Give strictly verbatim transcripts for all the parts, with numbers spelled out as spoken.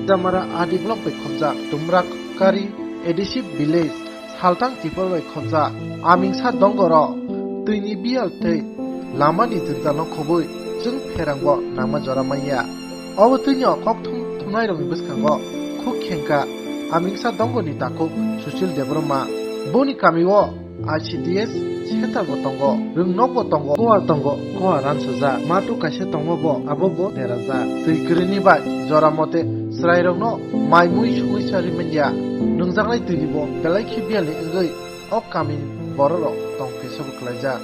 Jamara A D block bai khobjak Tumrakkari A D C village Saltang Tipor bai khobjak Amingsa dongoro twini biyal tei lamani jwngjal no khobwi chwng pherangbo nangma jora manya. Obo twino kokthum thumnairokni bwskango khuk khengkha Amingsa dongoni takhuk Sushil Debbarma. Boni kamio I C D S center bo tongo, rwngnok bo tongo, kuwar tongo, kuwar ransajak, mato kaisa tongo bo, abo bo derajak. Twi kwrwini bai jora mote chwrairokno mai mui sugwi cha rimanya. Nwngjaknai twini bo belai khe biyali wngwi o kamini bororok tong khe sobo kwlaijak.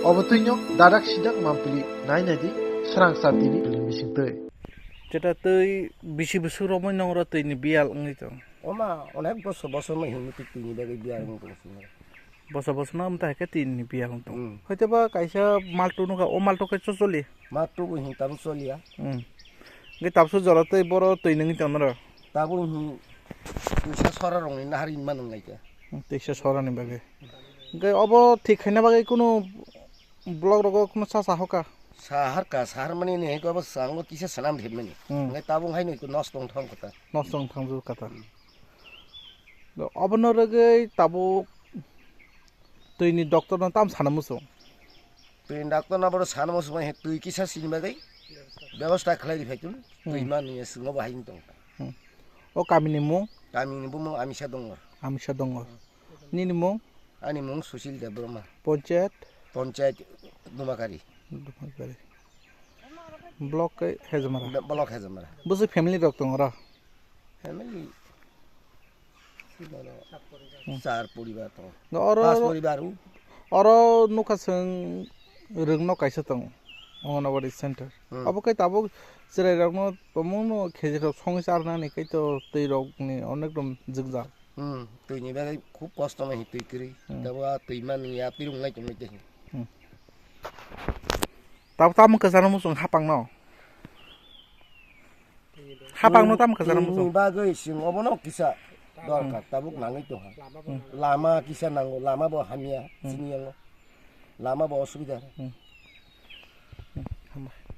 Obo twino dadak sidak mampili nai nai di srang cha tini pili bising twi. Jeta twi bisi bwswk romwi nongro twini biyal wngwi tong. Oma onek bosor bosor no hinwi twi twini bagwi biyal wngwi tong singo. Bosa bosa no amta hai khe twi ni biya hwn tong. Hmm. Hoite ba kaisa maltu nukha, o maltu khe chocholi. Maltu bo hin tabuk choliya. Hmm. Ge tabsu jora tei boro twi nungwi tong naro. Tabuk hin twisa sora rong ni nahar inma nung lai khe. Hmm, twisa sora ni bagwi. Ge obo thik khaina bagwi kunu block rogo kunu cha cha hoka. Sahar ka, sahar mani ni ko obo sango kisa sanam thip mani. Hmm. Ngai tabuk hai no ko nos tong thong kota. Nos tong thang ju kata. Hmm. Obono rwgwi tabuk twini doctor no tam sana muchung. Twini doctor no boro sana muchung bai twi kisa sini bagwi bebosta khlai di phaitun twi Hmm. mani singo bahai tong. Hmm. O kamini mung? Kamini bumung Amisa Dongor. Amisa Dongor. Nini mung? Ani mung Sushil Debbarma. Ponchayat? Ponchayat Dumakari. Dumakari. Block ke Hejamara. Block Hejamara. Busi family rok tong ora? Family. Hmm. Char poribar tongo. No, oro, pas poribar u. Oro nukha chwng rwngno kaisa tongo, Anganwadi center. Hmm. Abo kai tabuk chwrairokno tomungno khejirok songwi charnani kai to twirokni onek rom jwngjal. Hmm, twini bagwi khub kosto mai twi kwrwi. Hmm. Tabo a twi mani ya pirung lai tongwi twi. Hmm. Tabuk tamo kwcharo muchung hapangno. Hapang no tam kwcharo muchung. Bagwi chwng obono kisa dorkar tabuk nangwi tongkha. Hmm. Lama kisa nango, lama bo hamya Hmm. chini yango. Lama bo osubida. Hmm.